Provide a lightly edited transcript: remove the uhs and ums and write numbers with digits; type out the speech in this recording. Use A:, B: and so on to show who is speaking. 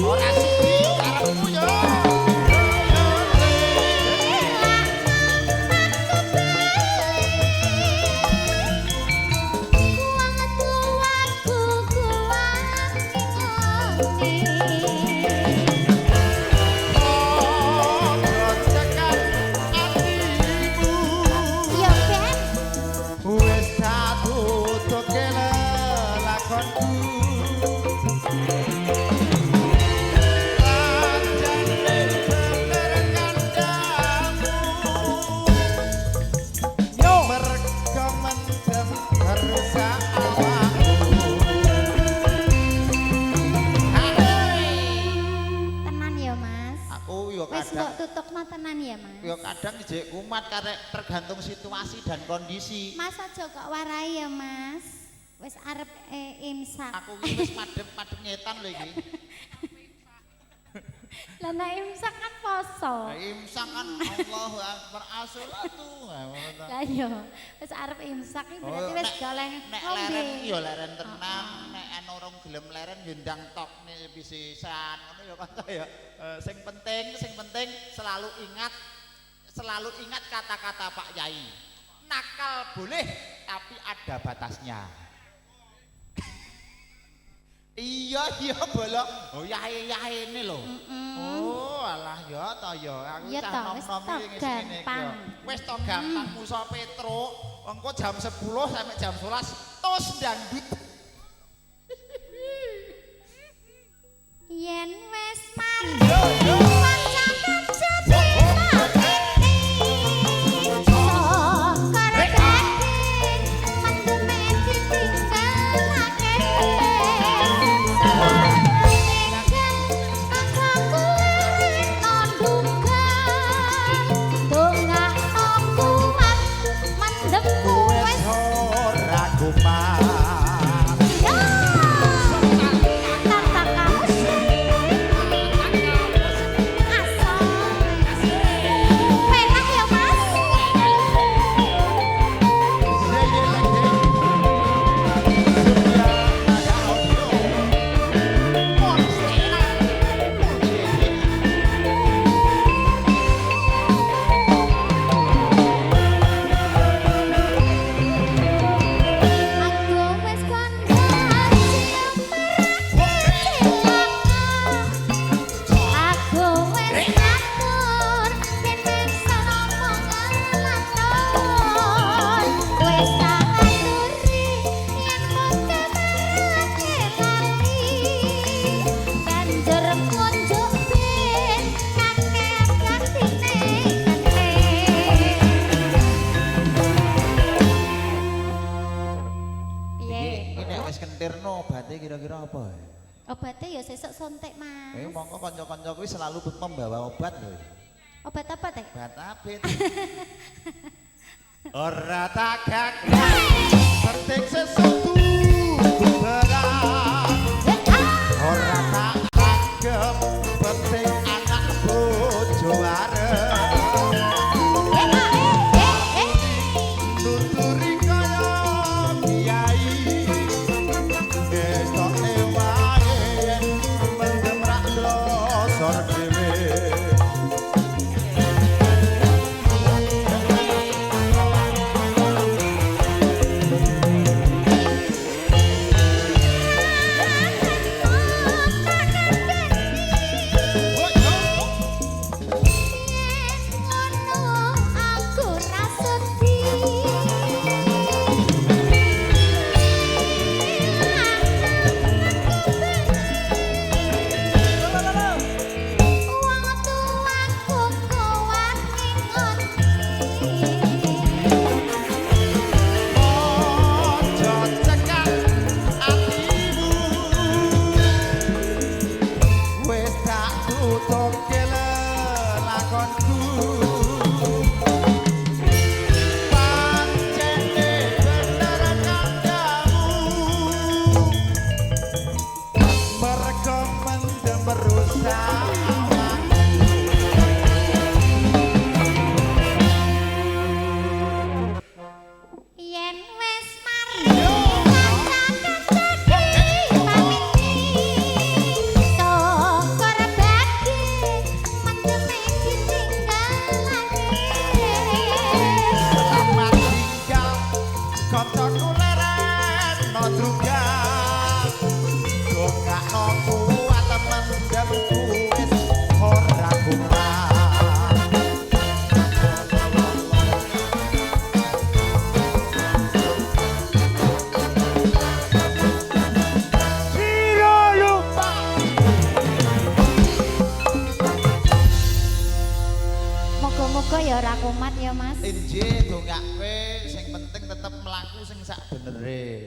A: Ora sudi karepmu yo. Ojo cekat atimu.
B: Ya ben.
A: Wis tak tutuke lelakonku. Sajane bener kandhamu.
C: Yo.
A: Mergo mendem rusak awakmu.
B: Tenan ya, Mas.
A: Aku yo
B: Wis
A: kadang
B: mbok tutupno tenan ya, Mas.
A: yo kadang jek kumat karek tergantung situasi dan kondisi.
B: Mas aja kok warai ya, Mas. Wis arep imsak.
A: Aku iki wis madhep-madhep ngetan lho iki.
B: Lah nek imsak kan poso.
A: Lah imsak kan Allahu Akbar asolatu.
B: Lah iya, wis arep imsak iki berarti
A: Oh,
B: wis goleh
A: nek
B: ngombe.
A: leren ya leren tenang, nek ana urung gelem leren ya ndang tokne pisisan ngono ya kanca ya. Sing penting selalu ingat kata-kata Pak Yai. Nakal boleh tapi ada batasnya. Iya iya bolo. Oh yae yae ini lho. Oh alah ya ta ya. Aku
B: Iya
A: cah
B: ta, wis
A: nom-nom
B: to
A: iki ngisi ngene iki ya.
B: gampang.
A: Wis to gampang musa Petruk. Engko jam 10 sampai jam 11 tos dangdut.
B: Yen wis mari kanca-kanca dinakeni. Sokor gading mendeme ditinggalake. Tinggal kancaku leren duka. Dongakno kuat mendemku wis
A: Ora kumat.
B: ya. Tata kamus asal penak ya Mas.
A: Iya iya lagi. Surya ada audio. Monstera.
B: Aku wis kondang aku wis ngatur yen bisa ngomong ngelantur. Wis tak aturi yen bocah marake lali. Banjur kunjuk ben kakek gantine kene. Piye?
A: Iki nek wis kentirno obate kira-kira apa?
B: Obatnya ya sesuk suntik, Mas.
A: Mongko kanca-kanca kuwi selalu membawa obat lho.
B: Obat apa, Teh?
A: Obat abet. Ora tak gagal. Penting sesuk tuku berat. Ora tak anggep penting anak bojo arep. Nuturi kaya kiai. Ngestoke wae yen mendem rak ndlosor dhewe.
B: Muga-muga ya ora kumat ya, Mas.
A: Injih, dongake sing penting tetep mlaku sing sak benere.